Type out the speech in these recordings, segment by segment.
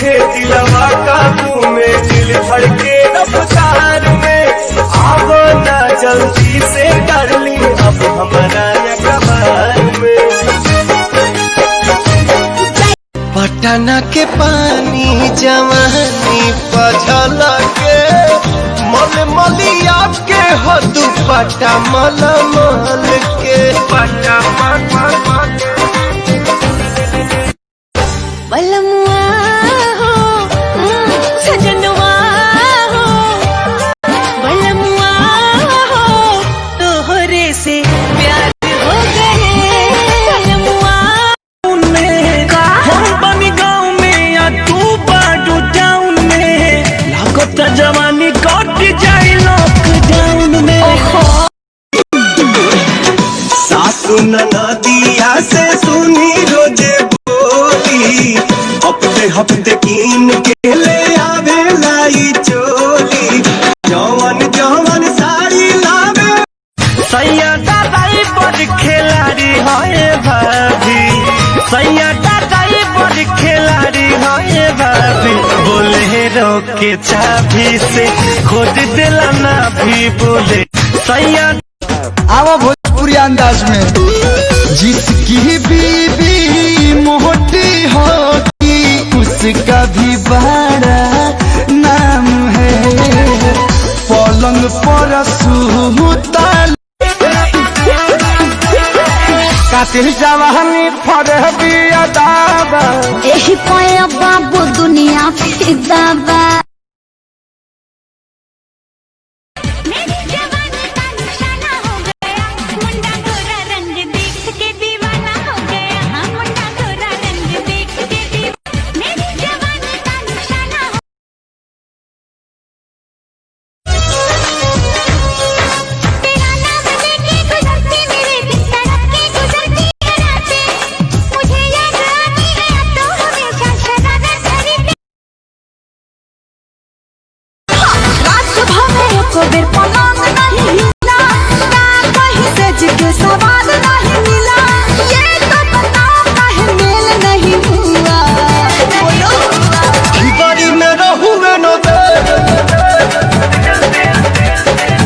नइखे दिलवा काबू में, दिल धड़के रफ्तार में। आवो ना जल्दी से डार्लिंग अब हमारा अखबार में। पटना के पानी जवानी पझल के मल मलिया के हो दुपट्टा मल मल के पटा मल मल के। बलमुआ हो, सजनवा हो, बलमुआ हो, तोहरे से प्यार हो गए बलमुआ। हम बनी गाँव में या तू बाडू टाउन में, लागत जवानी कट जाई लॉकडाउन में। सासु नदिया से सुनी रोजे बोली, हफ्ते हफ्ते कीन के ले आवे लाई चोली, जवन जवन साड़ी लावे। सैया दादाई बड़ खिलाड़ी है भाभी, सैया दादाई बड़ खिलाड़ी है भाभी, बोले रोके चाबी से खोद दिला ना भी बोले सैया। आवा भोजपुरी अंदाज में। जिसकी बीबी मोटी होगी उसका भी बड़ा नाम है, पलंग पर सूता। कातिल जवानी फरे बिया दाबा। एही पाया बाबू दुनिया फिदा बा। मेरी जवानी का निशाना हो गया, मुंडा गोरा रंग देख के दीवाना हो गया। हाँ, मुंडा गोरा रंग देख के दीवाना, मेरी जवानी का निशाना हो। तेरा नाम लेके गुजरती मेरे दिल तड़प के गुजरती है रातें, मुझे याद आती है अब तो हमेशा शरारत भरी। रात भर को बेर पलंग नहीं हिला, ना कहीं सेज के सवाल नहीं मिला, ये तो बताओ काहे मेल नहीं हुआ, बोलो। ढिबारी में रहुए न दे,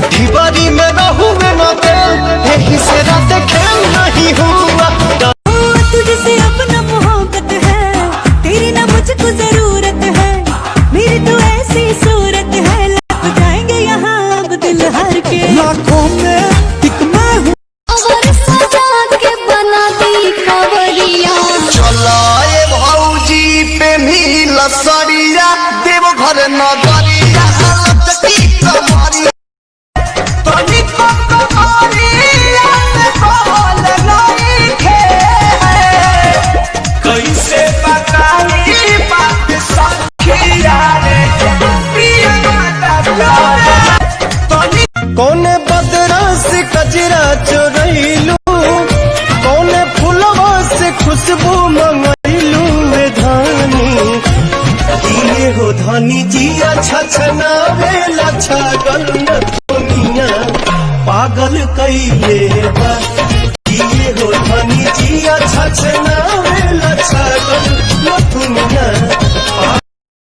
ढिबारी में रहुए न दे, यही से रात खेल नहीं हुआ। तुझसे अपना मोहब्बत है, तेरी ना मुझको जरूरत है, मेरी तो ऐसी सूरत है, लग जाएंगे यहाँ अब दिल हार के। लाखों में एक मैं हूँ। और सजा के बना दी कवरिया। चलाए भौजी पे भी लसरिया देवघर नगरिया लचकी कमरिया। तनिको कमरिया में बोल नइखे, कैसे बताई बात सखिया रे, प्रिय माता तनी। कौने बदरा से कजरा चोरैलू, कौने फुलवा से खुशबू मंगैलू रे धानी, किए हो धानी जिया छछनावे लछगल न दुनिया पागल कैले बा, किए हो धानी जिया छछनावे लछगल न दुनिया।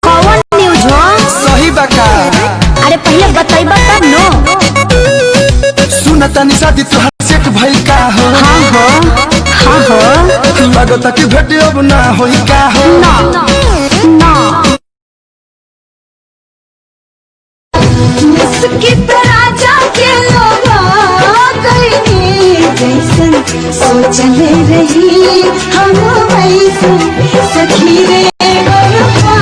कौन न्यूज हो? सही बका। अरे पहले बताइबा तब नो। सुन तनी, शादी तोहर सेट भइल का हो? हाँ हो, हाँ हो। लगता कि भेट अब ना होई का हो? ना ना। मुस्की राजा के लोगा गई, जैसन सोचले रही हम वैसन सखी रे बरपा।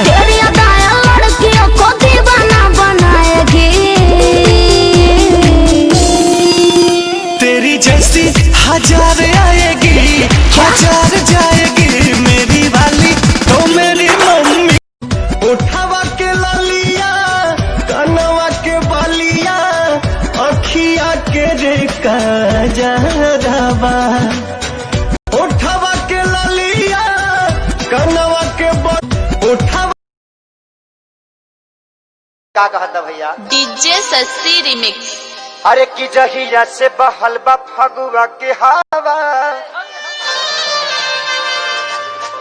तेरी अदाएं लड़कियों को दीवाना बनाएगी। तेरी जैसी हजार आएगी हजार जाएगी, मेरी वाली तो मेरी मम्मी। उठावा के ललिया, कनवा के बलिया, अखिया के रे कजरवा, उठावा के ललिया, कनवा के उठावा। का कहता भैया? DJ Shashi remix. अरे की जहिया से बहल बा फगुआ के हवा,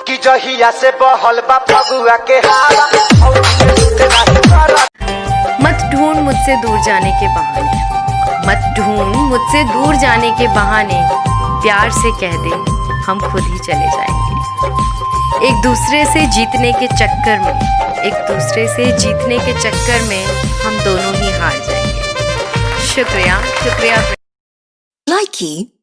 की कि जहिया से बहल बा फगुआ के हवा, भौजी के सूट नाही करत। मत ढूंढ मुझसे दूर जाने के बहाने, मत ढूंढ मुझसे दूर जाने के बहाने, प्यार से कह दे हम खुद ही चले जाएंगे। एक दूसरे से जीतने के चक्कर में, एक दूसरे से जीतने के चक्कर में हम दोनों ही हार जाएंगे। शुक्रिया, शुक्रिया। Likey.